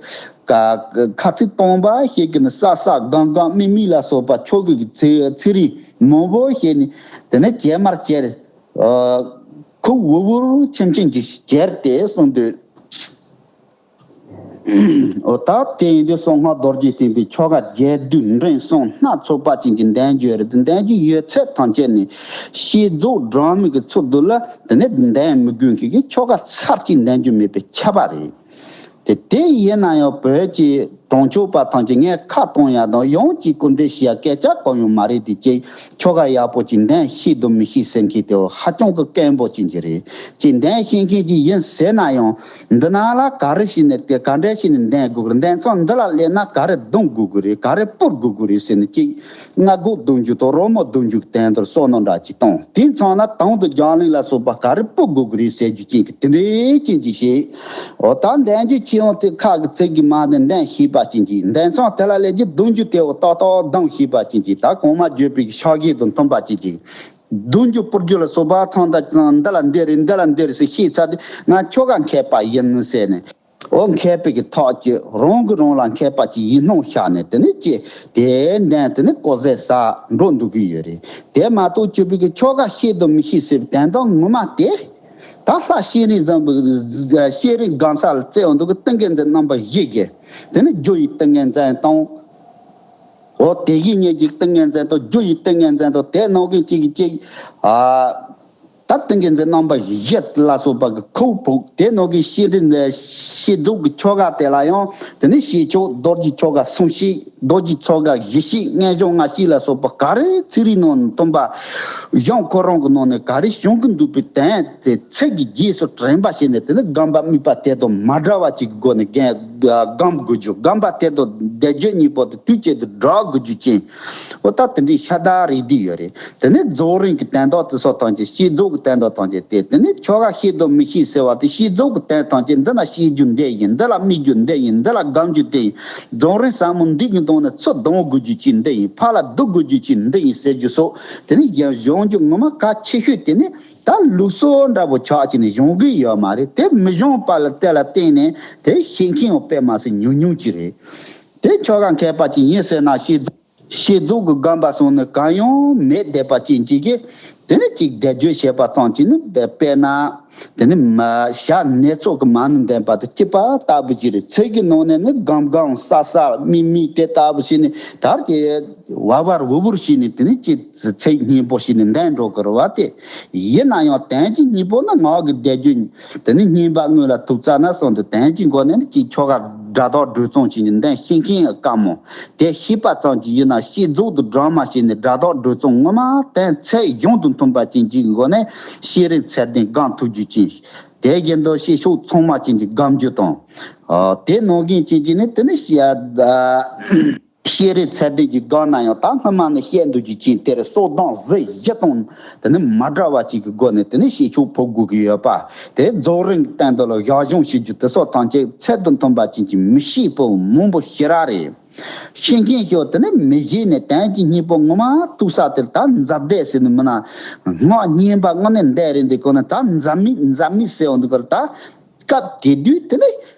ཁ་ཁ་ཚིག་སྟོང་པ་ཞིག་གི་ནི་ས་ས་སྒང་སྒང་མིག་མིག་ལ་སོགས་པ་ཆོས་གོས་ཀྱི་ཚིག་ཚིག་རིས་མང་པོ་ཞིག་ནི་དེ་ནི་ཇེ་མར་ཇེར། ཨ། ཁུག་འུར་འུར་ཆེམ་ཆེམ་གྱིས་ཇེར་ཏེ་གསུངས་དུས། འོ་ད་དེ་ཡིན་དུས་གསང་སྔགས་རྡོ་རྗེ་ཐེག་པའི་ཆོ་ག་རྒྱས་བསྡུས་འབྲིང་གསུམ་སྣ་ཚོགས་པ་ཅན་གྱི་འདོན་རྒྱུ་རེད། འདོན་རྒྱུ་ཡོད་ཚད་ཐམས་ཅད་ནི་བསྐྱེད་རྫོགས་སྦྲགས་མའི་གི་ཚུལ་དུ་ལ་དེ་ནི་འདོན་མི་དགོས་མཁན་གྱི་ཆོ་ག་ཚར་གཅིག་འདོན་རྒྱུ་མེད་པའི་ཁྱབ་པ་རེད། དེ་དེ་ཡིན་ན་ཡང་བོད་ཀྱི་གྲོང་ཆོག་པ་ཐམས་ཅད་ངས་ཁ་གཏོང་ཡ་དང་ཡང་ཅིག་སྐུར་འདེབས་བྱེད་ཡ་སྐད་ཆ་གང་ཡང་མ་རེད། དེ་ཅིག་ཆོ་ག་ཡག་པོ་ཅིག་འདོན་ཤེས་དང་མི་ཤེས་ཟེར་མཁན་དེ་ཧ་ཅང་གི་དཀོན་པོ་ཅན་ཅིག་རེད། ཅིག་འདོན་ཤེས་མཁན་ཅིག་ཡིན་ཟེར་ན་ཡང་འདི་ནང་ལ་ག་རེ་བྱས་ནས་དེ་ག་འདྲ་བྱས་ནས་འདོན་དགོས་ཀྱི་རེད། འདོན་ཚང་འདི་ལ་སླེབས་ན་ག་རེ་རྡུང་དགོས་ཀྱི་རེད། ག་རེ་སྤུར་དགོས་ཀྱི་རེད་ཟེར་ནས་ཅིག་སྔ་སྒོ་རྡུང་རྒྱུ་དང་རོལ་མོ་རྡུང་རྒྱུ་གི་དོན་དུ་བསམ་མནོ་འདྲ་ཅིག་བཏང་། དེ་མཚོན་ན་དང་དུ་རྒྱང་གླིང་ལ་སོགས་པ་ག་རེ་སྤུར་དགོས་ཀྱི་རེད་ཟེར་རྒྱུ་ཅན་གྱི་དེ་འདྲའི་ཅན་གྱི་ཞིག་འོ་ད་འདོན་རྒྱུ་ཅི་ཡང་དེ་ཁ་གི་ཚིག་གི་མ་ནི་འདོན་ཤེས་པ་ཅན་གྱི་འདོན་ཚང་དེ་ལ་སླེབས་རྒྱུ་རྡུང་རྒྱུ་དེ་འོ་ཏག་ཏག་རྡུང་ཤེས་པ་ཅན་གྱི་ད་གོང་མ་བརྗོད་པའི་ཕྱག་རྒྱ་དང་མཐུན་པ་ཅན་གྱི་རྡུང་རྒྱུ་སྤུར་རྒྱུ་ལ་སོགས་པ་ཚང་ད་འདི་ལ་འདི་རེད་འདི་ལ་འདི་རེད་ཟེར་ཤེས་ཚར་དུས་ང་ཆོ་ག་མཁས་པ་ཡིན་ཟེར་ནས། འོ་མཁས་པའི་གི་ཐག་གཅོད་རང་གིས་རང་ལ་མཁས་པ་ཅིག་ཡིན་སྣང་བཞག་ནས་དེ་ནས་ཅི་དེ་འདོན་དེ་ནས་ལྐོག་ཟ་ཟ་འགྲོ་འདུག་གི་ཡོད་རེད། དེ་མ་གཏོགས་ཅིག་པའི་གི་ཆོ་ག་ཤེས་དང་མི་ཤེས་ཟེར་བའི་དོན་དག་ངོ་མ་དེ་ད་ལྷ་ཤེས་རིག་བཟང་པོ་ཤེས་རིག་སྒོམ་ས་ལ་བཙལ་འོང་འདུག་གི་ཏིང་ངེ་འཛིན་རྣམ་པ་བཞི་གི་དེ་ནས་རྒྱུ་ཡི་ཏིང་ངེ་འཛིན་དང་། འོ་དེ་བཞིན་ཉིད་ཀྱི་ཏིང་ངེ་འཛིན་དང་རྒྱུ་ཡི་ཏིང་ངེ་འཛིན་དང་དེ་ནང་གི་གཅིག་གིས་གཅིག་ཨ། ད་ཏིང་ངེ་འཛིན་རྣམ་པ་བཞི་ལ་སོགས་པ་གི་ཁོག་ཕུག་དེ་ནང་གི་ཤེས་རིག་ཤེས་རྫོགས་ཀྱི་ཆོ་ག་དེ་ལ་ཡང་དེ་ནི་ཤེས་ཆོག་རྡོ་རྗེ་ཆོ་ག་གསུང་ཤེས་རྡོ་རྗེ་ཆོ་ག་བཞི་ཤེས་མངོན་བྱང་ལྔ་ཤེས་ལ་སོགས་པ་ག་རེ་ཚིག་རིས་ནང་ནས་མཐུན་པ་གཞུང་ཁོ་རང་གི་ནང་ནས་ག་རེ་བྱུང་གི་འདུག་པའི་དོན་དེ་ཚིག་གི་རྗེས་སུ་དྲན་པ་བྱས་ནས་དེ་ནི་སྒོམ་པ་དམིགས་པ་དེ་དང་མ་འདྲ་བ་ཅིག་གི་སྒོ་ནས་རྒན། སྒོམ་དགོས་རྒྱུ། སྒོམ་པ་དེ་དང་བཟླས་བརྗོད་གཉིས་པོ་དེ་དུས་གཅིག་ཏུ་སྒྲོག་དགོས་རྒྱུ་ཅན། འོ་ད་དེ་འདྲའི་ཤ་སྟག་རེད་བསྡད་ཡོད་རེད། དེ་ནས་རྫོགས་རིམ་གྱི་དོན་དག་དེ་ཚོ་ཐམས་ཅད། བསྐྱེད་རྫོགས་ཀྱི་དོན་དག་ཐམས་ཅད་དེ། དེ་ནས་ཆོ་ག་ཤེས་དང་མི་ཤེས་ཟེར་བ་དེ། བསྐྱེད་རྫོགས་ཀྱི་དོན་ཐམས་ཅད། འདི་ལ་བྱེད་རྒྱུ་འདི་ཡིན། འདི་ལ་སྨྲས་རྒྱུ་འདི་ཡིན། འདི་ལ་སྒོམ་རྒྱུ་དེ་ཡིན། རྫོགས་རིམ་ཟབ་མོ་འདི་གི་ནང་ནས་ཚུར་ལྡང་དགོས་རྒྱུ་ཅན་འདི་ཡིན། ཕར་ལ་བསྡུ་དགོས་རྒྱུ་ཅན་འདི་ཡིན་ཟེར་རྒྱུ་སོགས། དེ་ནས་ཡང་སྦྱོང་རྒྱུ་ངོ་མ་གལ་ཆེ་ཤོས་དེ་ནི། ད་ལུགས་སྲོལ་འདྲ་པོ་ཆགས་ཀྱི་ནི་སྦྱོང་གི་ཡོད་མ་རེད། དེ་མི་སྦྱོང་པ་ལ་དེ་ལ་བརྟེན་ནས་དེ་ཤེས་མཁན་ཡང་དཔེ་མ་སྲིད་ཉུང་ཉུང་ཅིག་རེད། དེ་ཆོ་ག་མཁས་པ་ཅིག་ཡིན་ཟེར་ན། བསྐྱེད་རྫོགས་བསྐྱེད་རྫོགས་ཀྱི་སྒོམ་པ་སོགས་ནི་གང་ཡང་མེད་བསྡད་པ་ཅན་ཅིག་གིས། དེ་ནི་ཅིག་བཟླས་བརྗོད་བྱས་པ་ཙམ་ཅིག་ནི། དཔེར་ན་དེ་ནི་མ་ཞག་ནས་ཚོགས་ཀྱི་མ་ཎི་འདོན་པ་དང་གཅིག་པ་ལྟ་བུ་ཅིག་རེད། ཚིག་གི་ནང་ནས་ནི་སྒོམ་སྒོམ་བསགས་བསགས་དམིགས་དམིགས་དེ་ལྟ་བུ་བྱས་ནས། ད་དེ་བར་བར་འུར་འུར་བྱས་ནས། དེ་ནི་ཅིག་ཚིག་སྙན་པོ་བྱས་ནས་འདོན་འགྲོ་གི་རེད་བ། དེ་ཡིན་ན་ཡང་དོན་གྱི་སྙིང་པོ་ནི་ངག་གི་བཟླས་བརྗོད། དེ་ནི་བསྙེན་པ་དངོས་ལ་ཐུག་ཙ་ན་སོང་དུ། དོན་གྱི་སྒོ་ནས་ནི་ཅིག་ཆོ་ག་སྒྲ་དག་སྒྲོས་གཙང་ཅན་གྱི་འདོན་ཤེས་མཁན་དཀའ་མོ། དེ་ཤེས་པ་ཙམ་གྱིས་ཡིན་ན། བསྐྱེད་རྫོགས་དང་སྦྲགས་མ་བྱས་ནས་སྒྲ་དག་སྒྲོས་གཙང་ངོ་མ་དོན་ཚད་གཞུང་དང་མཐུན་པ་ཅན་གྱི་སྒོ་ནས་བསྐྱེད་རིམ་ཚད་ལྡན་སྒོམ་ཐུབ་རྒྱུ་ཅན། དེ་བཞིན་དུ་བསྐྱེད་ཆོག་ཚང་མ་ཅན་གྱི་སྒོམ་རྒྱུ་དང་། ཨ། དེ་ནང་བཞིན་ཅན་གྱི་ནི་དེ་ནི་བཤད། བསྐྱེད་རིམ་ཚད་ལྡན་གྱི་སྒོམ་ན་ཡང་། ད་སྔ་མ་ནས་བཤད་འདུག་རྒྱུ་ཅན་དེར་སྲོག་དང་གཟི་བརྗིད་དང་དེ་ནི་མ་འདྲ་བ་ཅིག་གི་སྒོ་ནས་དེ་ནི་བསྐྱེད་ཆོག་ཕོག་དགོས་ཀྱི་ཡོད་པ། དེ་རྫོགས་རིམ་གྱི་སྟེང་དུ་ལ་ཞག་སྦྱོང་བྱེད་རྒྱུ་དེ་སོགས་ཐམས་ཅད་ཚད་དང་མཐུན་པ་ཅན་གྱི་མི་ཤེས་པོ་མང་པོ་ཞེ་དྲག་རེད། ཤེས་མཁན་ཤོས་དེ་ནི་མི་ཤེས་ནས་དོན་གྱི་སྙིང་པོ་ངོ་མ་ཐུག་ས་དེར། ད་འཛབ་བཟླས་ཟེར་ནི་མིན་ན། སྔགས་བསྙེན་པ་དངོས་གནས་འདོན་རན་དུས་སྒོ་ནས། ད་འཛབ་དམིགས་འཛབ་དམིགས་ཟེར་འོང་དུས་སྐབས་ལ། ད་སྐབས་དེ་དུས་དེ་ནི།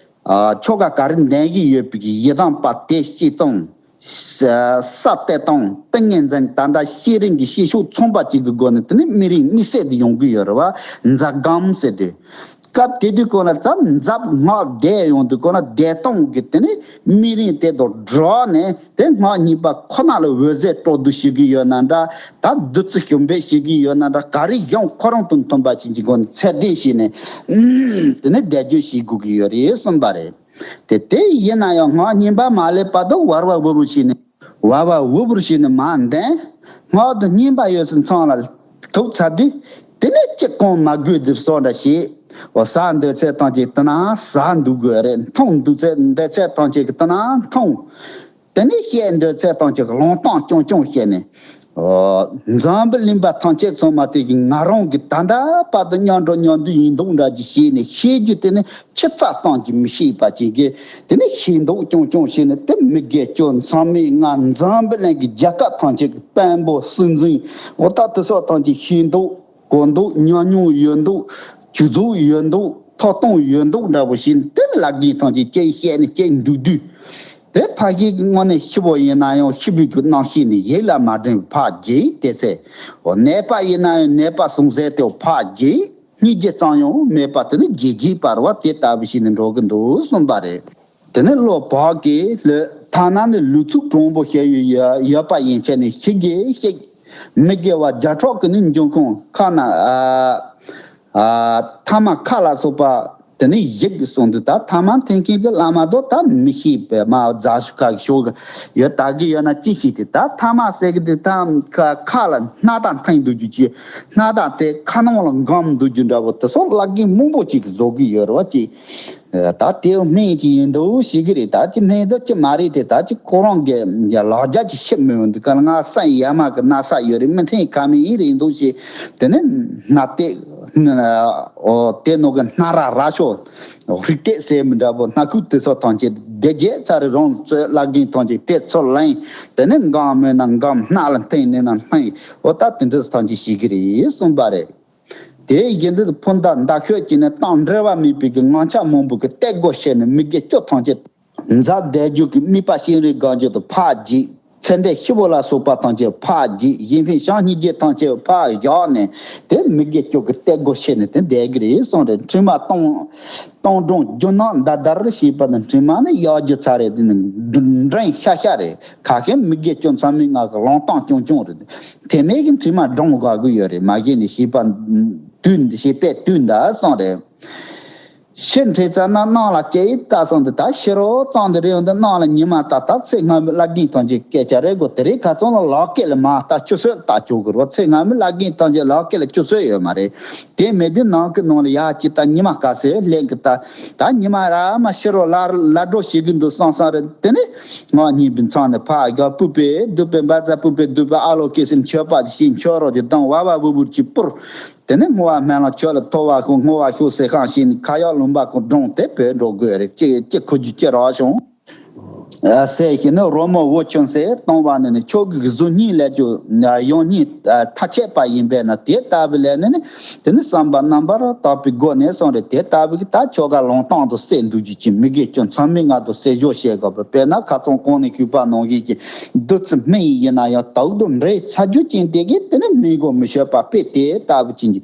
ཨ། ཆོ་ག་ག་རེ་འདོན་གྱི་ཡོད་པའི་གི་ཡི་དམ་པ་དེ་སྤྱི་དང་། ས་ས་དེ་དང་ཏིང་ངེ་འཛིན། ད་ལྟ་བསྐྱེད་རིམ་གྱི་བསྐྱེད་ཆོག་ཚང་པ་ཅིག་གི་སྒོ་ནས་དེ་ནི་དམིགས་རིམ་དམིགས་བསལ་དུ་ཡོང་གི་ཡོད་རེད་བ། འཛབ་སྒོམ་ཟེར་དུས། སྐབས་དེ་དུས་སྒོ་ནས་ད་འཛབ་སྔགས་བཟླས་ཡོང་དུས་སྒོ་ནས། བཟླས་སྟངས་ཀྱི་དེ་ནི་དམིགས་རིམ་དེ་དང་སྦྲགས་ནས། དེ་སྔགས་བསྙེན་པ་ཁོ་ན་ལ་འོད་ཟེར་སྤྲོ་བསྡུ་བྱེད་ཀྱི་ཡོད་ན་འདྲ། ད་བདུད་རྩི་ཞུམ་པའི་བྱེད་ཀྱི་ཡོད་ན་འདྲ། ག་རེ་ཡང་ཁོ་རང་དང་མཐུན་པ་ཅན་གྱི་སྒོ་ནས་ཚད་ལྡན་བྱས་ནས། ཨུམ། དེ་ནས་བཟླས་བརྗོད་བྱེད་དགོས་ཀྱི་ཡོད་རེད་གསུངས་པ་རེད། དེ་དེ་ཡིན་ན་ཡང་སྔགས་བསྙེན་པ་མ་སླེབས་བར་དུ་བར་བར་འུར་འུར་བྱས་ནས། བར་བར་འུར་འུར་བྱས་ནས་མར་འདོན། སྔགས་དང་བསྙེན་པ་ཡོད་ཚད་ཚང་ལ་ཐུག་ཚར་དུས། དེ་ནས་ཅི་གང་མ་དགོས་རྫིབ་སོགས་འདྲ་བྱས། འོ། ཟ་འདོད་ཚད་ཐམས་ཅད་དེ་ན་ཟ་འདུག་དགོས་རེད། འཐུང་འདོད་ཚད་འདོད་ཚད་ཐམས་ཅད་ཀྱི་དེ་ན་འཐུང་། དེ་ནས་བཤད་འདོད་ཚད་ཐམས་ཅད་ཀྱི་ལུང་སྟོང་རྐྱང་རྐྱང་བཤད་ནས། འཛམ་བུ་གླིང་པ་ཐམས་ཅད་ཚང་མ་དེ་གི་ང་རང་གི་ད་ལྟ་བར་དུ་མཉམ་འགྲོ་མཉམ་འདུག་ཡིན་མདོག་འདྲ་ཅིག་བྱས་ནས། བཤད་རྒྱུ་དེ་ནི་ཆུ་ཚ་ཙམ་གྱིས་མི་ཤེས་པ་ཅིག་གིས། དེ་ནི་ཤེས་མདོག་རྐྱང་རྐྱང་བྱས་ནས། དེ་མི་དགེ་བཅུ་མཚམས་མེད་ལྔ། འཛམ་བུ་གླིང་གི་རྒྱལ་ཁབ་ཐམས་ཅད་ཀྱི་དཔོན་པོ་སྲིད་འཛིན། འོ། ད་དེ་སོགས་ཐམས་ཅད་ཤེས་མདོག་གོ་མདོག་ཉམས་མྱོང་ཡོད་མདོག་ཇུས་གཏོགས་ཡོད་མདོག་ཐོབ་ཐང་ཡོད་མདོག་འདྲ་པོ་བྱས་ནས། དེ་བླ་རྒན་ཐམས་ཅད་སྐྱེལ་བཤད་ནས་སྐྱེལ་འདུག་དུས། དེ་ཕ་གི་དངོས་གནས་ཤི་བོ་ཡིན་ན་ཡང་ཤི་བོའི་གི་རྣམ་ཤེས་ནི་ཡིད་ལ་མ་དྲན་པའི་ཕར་བརྗེད་དེ་ཚེ། འོ། ནད་པ་ཡིན་ན་ཡང་ནད་པ་ཟུངས་ཟད་དེ་ཕར་བརྗེད། སྙིང་རྗེ་ཙམ་ཡང་མེད་པ་དེ་ནི་བརྗེད་བརྗེད་པ་རེད་བ། དེ་ལྟ་བུ་ཞིག་ནི་འགྲོ་གི་འདུག་གསུངས་པ་རེད། དེ་ནི་བློ་བག་གིས་ལྷོད། ཐ་ན་ནི་ལུས་ཚུགས་དྲང་པོ་བྱས་ཡོད་ཡོད་པ་ཡན་ཆད་ནི་ཤི་རྒྱས་ཤིག་མི་དགེ་བ་བརྒྱ་ཕྲག་གི་ནི་འབྱུང་ཁུངས་ཁ་ན། ཨ། ཨ། ཐ་མ་ཁ་ལ་སོགས་པ་དེ་ནི་ཡིག་གསུངས་འདུག་ད་ཐ་མ་འཐེན་མཁན་གྱི་བླ་མ་དོ་ད་མི་ཤེས་པས་མ་རྫ་ཤུ་ཁ་ཤོག་ཡོད་ད་གི་ཡོད་ན་ཅི་ཤེས་ཏེ། ད་ཐ་མ་ཟེར་གི་འདུག་ད་ཁ་ཁ་ལ་སྣ་དང་འཐེན་འདུག་རྒྱུ་ཅི། སྣ་དང་དེ་ཁ་ནང་ལ་འགམ་འདུག་རྒྱུ་འདྲ་བོ་དེ་སོགས་བླ་རྒན་མང་པོ་ཅིག་གིས་བཟོ་གི་ཡོད་རེད་བ་ཅི། ད་དེ་སྨན་ཅིག་ཡིན་འདུག་ཤེས་ཀྱི་རེད། ད་ཅི་སྨན་འདུག་ཅི་མ་རེད་དེ། ད་ཅི་ཁོ་རང་གི་ལག་རྗེས་ཅིག་ཤི་མི་འོང་འདུག་ག་ང་སེམས་ཡ་མ་གི་ན་ཚ་ཡོད་རེད། མི་འཐེན་ཁ་མི་ཡིན་རེད་འདུག་ཅི། དེ་ནི་སྣ་སྟེ། ཨོ། དེ་ནང་གི་སྣ་ར་ར་ཤོ། རིགས་སྟེགས་ཟེར་མི་འདྲ་པོ་སྣ་ཁུག་དེ་ཚོ་ཐམས་ཅད་དེ་རྗེས་ཚ་རེ་རང་ཚོའི་བླ་རྒན་ཐམས་ཅད་དེ་ཚོ་ལེན། དེ་ནི་འགམ་མེད་ན་འགམ། སྣ་ལ་འཐེན་ནས་ན་འཐེན། ཨོ། ད་དེ་འདྲ་ཐམས་ཅད་ཤེས་ཀྱི་རེད་གསུངས་པ་རེད། དེ་བཞིན་དུ་འཕུར་མདའ་མདའ་ཤོད་ཀྱིས་ནི་སྟངས་འབྲེལ་བ་མེད་པའི་གི་ངང་ཆ་མང་པོ་གི་གཏད་སྒོ་ཕྱེ་ནས་མི་དགེ་བཅུ་ཐམས་ཅད། འཛབ་བཟླས་བརྗོད་ཀྱི་དམིགས་པ་ཤེས་རིག་གང་བྱེད་དུ་ཕར་བརྗེད། ཚེ་འདས་ཤི་བོ་ལ་སོགས་པ་ཐམས་ཅད་ཕར་བརྗེད། གཞན་ཕན་བྱམས་སྙིང་རྗེ་ཐམས་ཅད་ཕར་བཞག་ནས། དེ་མི་དགེ་བཅུ་གི་གཏད་སྒོ་ཕྱེ་ནས་དེ་བསྡད་ཀྱི་རེད་གསུངས་རེད། འཕྲིན་མ་གཏོང་གཏོང་སྒྲུང་རྒྱུ་ནོར་འདར་འདར་ཞེས་པ་ནི། འཕྲིན་མ་ནི་གཡག་རྒྱུ་ཚ་རེད། དེ་ནི་འདྲེན་ཤ་ཤ་རེད། ཁ་ཤས་མི་དགེ་བཅུ་མཚམས་མེད་ལྔ་གི་ལུང་སྟོང་རྐྱང་རྐྱང་རེད། དེ་མེད་ཀྱི་འཕྲིན་མ་སྒྲུང་དགའ་གི་ཡོད་རེད། མ་གཞི་ནས་བྱིས་པ་དུས་འདི་བྱིས་པའི་དུས་འདའ་སོང་རེད། ཕྱིར་འཕྲད་ཙམ་ན་གནམ་ལ་སྐྱེ་ཡི་ལྟ་སོང་དུ། ད་ཕྱི་རོལ་གཙང་དུ་རེད་འོང་དུ་གནམ་ལ་ཉི་མ་ལྟ། ད་ཚེ་སྔ་མའི་བླ་རྒན་ཐམས་ཅད་སྐད་ཆ་རེད་གོ། དེ་རིང་ཁ་ཚང་ལ་ལག་སྐད་ལ་མ་ལྟ་ཆུ་སྲོད་ལྟ་ཆོག་གི་རོ། ཚེ་སྔ་མའི་བླ་རྒན་ཐམས་ཅད་ལག་སྐད་ལ་ཆུ་སྲོད་ཡོད་མ་རེད། དེ་མེད་དུས་ནང་གི་ནང་ལ་ཡག་ཅིག་ད་ཉི་མ་དཀའ་སེ་ལེན་གི་ད། ད་ཉི་མ་ར་མ་ཕྱི་རོལ་ལ་ལ་འགྲོ་བྱེད་གི་འདུག་བསམ་བསམ་རེད། དེ་ནི་ངག་སྙན་པའི་མཚམས་ནས་ཕ་རྒྱལ་སྤུད་པའི་སྡུད་པའི་འབའ་རྫ་སྤུད་པའི་སྡུད་པའི་ཨ་ལོ་ཀེ་སེམས་མཆོད་པ་ཞིག་མཆོད་རོགས་ཀྱི་གདང་བ་བ་བུ་བུར་གྱི་པུར། དེ་ནས་བསྔོ་བ་སྨོན་ལམ་ཁྱོད་ལ་ཐོབ་པ་ཁོ་བསྔོ་བ་ཤོག་ཟེར་ཁང་ཞིག་ནི་ཁ་ཡག་ལུང་པ་ཁོ་སྒྲུང་དེ་བོད་འགྲོ་དགོས་རེད། ཅི་ཅི་ཁོ་རྒྱུ་ཅི་རག་བྱུང་། ཨ་ཟེར་ཞིག་ནི་རོལ་མོ་བུ་ཆུང་སེ་གཏོང་བ་ནི་ནི་ཆོས་གི་གཟུགས་བརྙན་ལས་རྒྱུ་ཡང་སྙིང་ཐག་ཆད་པ་ཡིན་པས་ན། དེ་ལྟ་བུ་ལས་ནི་ནི་དེ་ནི་བསམ་པ་རྣམ་པར་དག་པའི་སྒོ་ནས་སོང་རེད། དེ་ལྟ་བུ་གི་ད་ཆོ་ག་ལུང་སྟོང་དུ་གསལ་འདུག་རྒྱུ་ཅི་མི་དགེ་སྐྱོན་ཚང་མའི་ངག་ཏུ་གསལ་བཞོ་བྱེད་དགོས་པ། དཔེར་ན་ཁ་ཚོན་གོང་ནས་ཞུས་པ་ནང་བཞིན་གྱི་བདུད་རྩི་སྨན་ཡིན་ན་ཡང་དག་ཏུ་འདྲེས་ཚར་རྒྱུ་ཅན་དེ་གིས་དེ་ནི་སྨན་གོ་མི་ཤོད་པ་དཔེ་དེ་ལྟ་བུ་ཅན་གྱི་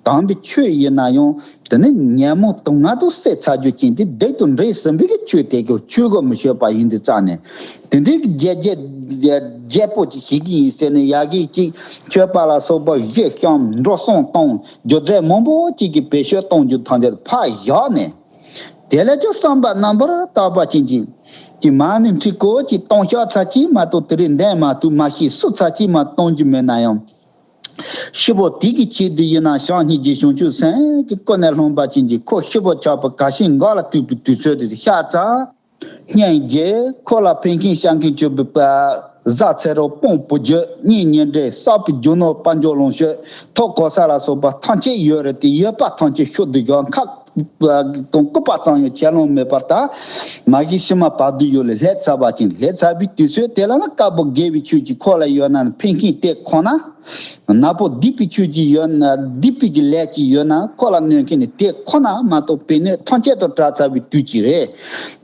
དམ་པའི་ཆོས་ཡིན་ན་ཡང་དེ་ནི་ཉོན་མོངས་དུག་ལྔ་དང་བསྲེས་ཚར་རྒྱུ་ཅན་དེ་བདུད་དང་འདྲེས་ཟིན་པའི་གི་ཆོས་དེ་གི་ཆོས་གོ་མི་ཤོད་པ་ཡིན་དུས་ཙང་ནས་དེ་འདྲའི་གི་རྒྱལ་རྒྱལ་རྒྱལ་པོ་ཅིག་ཞིག་གི་ཡིན་ཟེར་ནས་ཡ་གི་ཅིག་མཆོད་པ་ལ་སོགས་པ་བཞེས་ཤོམ་འགྲོ་སོང་གཏོང་རྒྱུ་རྫས་མང་པོ་ཅིག་གི་བེད་སྤྱོད་གཏོང་རྒྱུ་ཐམས་ཅད་ཕར་བཞག་ནས། དེ་ལས་ཀྱང་བསམ་པ་རྣམ་པར་དག་པ་ཅན་གྱི་གི་མ་ཎི་ཁྲི་སྐོར་གྱི་གཏོང་ཤག་ཚར་གཅིག་མ་གཏོགས་དེ་རིང་འདོན་མ་ཐུབ། མ་ཤེས་སུ་ཚར་གཅིག་མ་གཏོང་རྒྱུ་མེད་ན་ཡང་། ཤི་བོ་དེ་གི་ཆེད་དུ་ཡིན་ན་བྱང་སྙིང་རྗེ་བྱང་ཆུབ་སེམས་ཀྱི་ཀུན་ནས་སློང་པ་ཅན་གྱི་ཁོ་ཤི་བོ་ཆགས་པ་ག་ཤིང་འགའ་ལ་ཐུག་པའི་དུས་ཚོད་དེ་ཤ་ཚ། སྙིང་རྗེ་ཁོ་ལ་ཕན་ཁེ་བཤད་མཁན་བཅོས་པའི་པ་གཟའ་ཚེ་རོགས་དཔང་པོ་བརྒྱུད་གཉེན་ཉེ་འབྲེལ་གསར་བུ་རྒྱུ་ནོར་དཔལ་འབྱོར་ལོངས་སྤྱོད་ཐོབ་གོ་ས་ལ་སོགས་པ་ཐམས་ཅད་ཡོད་རེད་དེ་ཡོད་པ་ཐམས་ཅད་ཤུགས་དུ་ཡོད་ཁག་དང་སྐུད་པ་ཙམ་ཡང་ཆད་ལོང་མེད་པར་ད་མ་གི་ཕྱི་མ་བར་དུ་ཡོད་ལས་སླེབས་ཚར་བ་ཅིན་སླེབས་ཚར་བའི་དུས་ཚོད་དེ་ལ་ན་དཀར་པོ་དགེ་བའི་ཆོས་ཀྱི་ཁོ་ལ་ཡོད་ན་ཕན་ཁེ་དེ་ཁོ་ན། ནག་པོ་སྡིག་པའི་ཆོས་ཀྱི་ཡོད་ན་སྡིག་པའི་གི་ལས་ཀྱི་ཡོད་ན་ཁོ་ལ་གནོད་མཁན་ནི་དེ་ཁོ་ན་མ་གཏོགས་པའི་གནོད་ཐམས་ཅད་དང་བྲལ་ཚར་བའི་དུས་ཀྱི་རེད།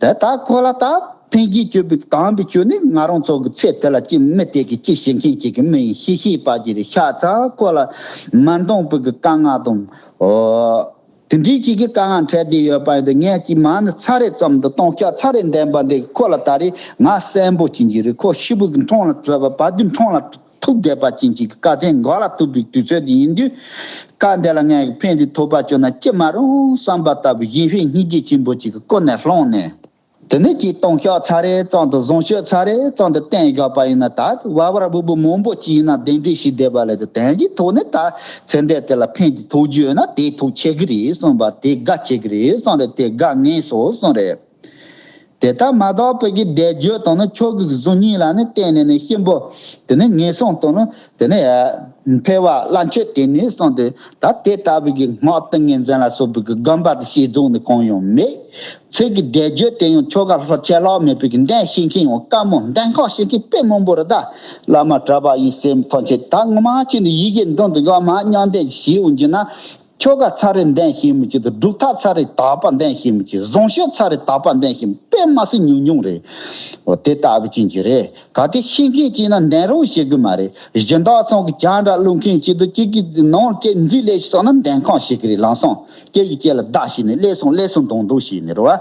དེ་ལྟར་ཁོ་ལ་ད་ཕན་གྱི་སྤྱོད་པའི་དམ་པའི་ཆོས་ནི་ང་རང་ཚོ་གི་ཚེ་དེ་ལ་ཅི་མི་དེ་གི་ཅི་བྱེད་མཁན་ཅིག་གི་མི་ཡིན་ཤེས་ཤེས་པ་ཅིག་རེད་ཤ་ཚ་ཁོ་ལ་མ་འདང་པའི་གི་དཀའ་ངལ་དང་། ཨོ། དེ་འདྲའི་ཅིག་གི་དཀའ་ངལ་འཕྲད་དེ་ཡོད་པ་ཡིན་དུས་ངས་ཀྱི་མ་ཎི་ཚར་རེ་ཙམ་དུ་གཏོང་ཤག་ཚར་རེ་འདོན་པ་འདི་ཁོ་ལ་ད་རེས་ང་གསོན་པོ་ཅིག་གི་རེད། ཁོ་ཤི་བོ་གི་འཕྲང་ལ་བྲོས་པ་བ་དུས་འཕྲང་ལ་ཐུག་བསྡད་པ་ཅན་གྱི་བཀའ་བཙན་འགོག་ལ་ཐུག་པའི་དུས་ཚོད་དེ་ཡིན་དུས། བཀའ་འདི་ལ་ངས་ཕན་དེ་ཐོགས་པ་བཅོས་ན་ཅི་མ་རུང་བསམ་པ་ལྟ་བུའི་ཡིད་བཞིན་སྙིང་རྗེ་ཆེན་པོ་ཅིག་གི་སྐུ་ནས་བླངས་ནས། དེ་ནས་ཀྱི་གཏོང་ཤག་ཚར་རེ་ཙམ་དུ་བཟང་སྤྱོད་ཚར་རེ་ཙམ་དུ་བསྟན་བཞག་པ་ཡིན་ན་ད་བ་བར་བུ་བུ་མང་པོ་ཅིག་ཡིན་ན་གདན་འདྲེན་ཞིག་བསྡད་པ་ལས་དུ་དོན་གྱི་ཐོག་ནས་ད་ཚེ་འདས་དེ་ལ་ཕན་གྱི་ཐོགས་རྒྱུ་ཡོད་ན་དེའི་ཐོག་ཆེ་གི་རེད་གསུངས་པ་དེ་དགའ་ཆེ་གི་རེད་གསུངས་རེད། དེ་དགའ་ངེས་སོ་གསུངས་རེད། དེ་ལྟར་མ་དག་པའི་གི་བཟླས་བརྗོད་དང་ནི་ཆོས་ཀྱི་གཟུགས་བརྙན་ལ་ནི་བརྟེན་ནས་ནི་གཤིན་པོ་དེ་ནི་ངན་སོང་དང་ནི་དེ་ནི་འཕེལ་བ་བླ་མཆོད་དེ་ནི་གསུངས་ཏེ་ད་དེ་ལྟ་བུའི་གི་སྔགས་ཏིང་ངེ་འཛིན་ལ་སོགས་པའི་གི་དགོན་པ་དེ་ཤེས་རྫོང་ནི་གང་ཡང་མེད། ཚིག་གི་བཟླས་བརྗོད་དེ་ཡང་ཆོ་ག་ལྷག་ཆད་ལྷག་མེད་པའི་གི་འདོན་ཤེས་མཁན་ཡང་དཀའ་མོ། འདོན་ཁག་ཤེས་མཁན་དཔེ་མང་པོ་རེད། ད་བླ་མ་གྲྭ་པ་ཡིན་སེམས་ཐམས་ཅད་ད་ངོ་མ་ཅི་ནི་ཡི་གེ་མདུན་དུ་ཡོད་མ་མཉམ་འདོན་ཞིག་འོང་རྒྱུ་ན། ཆོ་ག་ཚར་རེ་འདོན་ཤེས་མི་ཅི་དང་སྒྲུབ་ཐབས་ཚར་རེ་དག་པ་འདོན་ཤེས་མི་ཅི་བཟང་སྤྱོད་ཚར་རེ་དག་པ་འདོན་ཤེས་མི་དཔེ་མ་སྲིད་ཉུང་ཉུང་རེད། འོ་དེ་ལྟ་བུ་ཅན་གྱི་རེད། གལ་ཏེ་ཤེས་མཁན་ཅིག་ན་འདོན་རོགས་བྱེད་དགོས་མ་རེད། སྦྱིན་བདག་ཚང་གི་བྱ་འདྲ་བླུག་མཁན་ཅིག་དང་གཅིག་གི་ནང་ལ་ཅིག་འཛིན་ལས་ཤིག་སོང་ན་འདོན་ཁང་ཞིག་གི་རེད། ལམ་སང་ཁྱེད་ཀྱི་ཁྱེད་ལ་བདག་ཞིག་ནས་ལས་སོང་ལས་སོང་དོང་དོང་ཞིག་ནས་རེད་བ།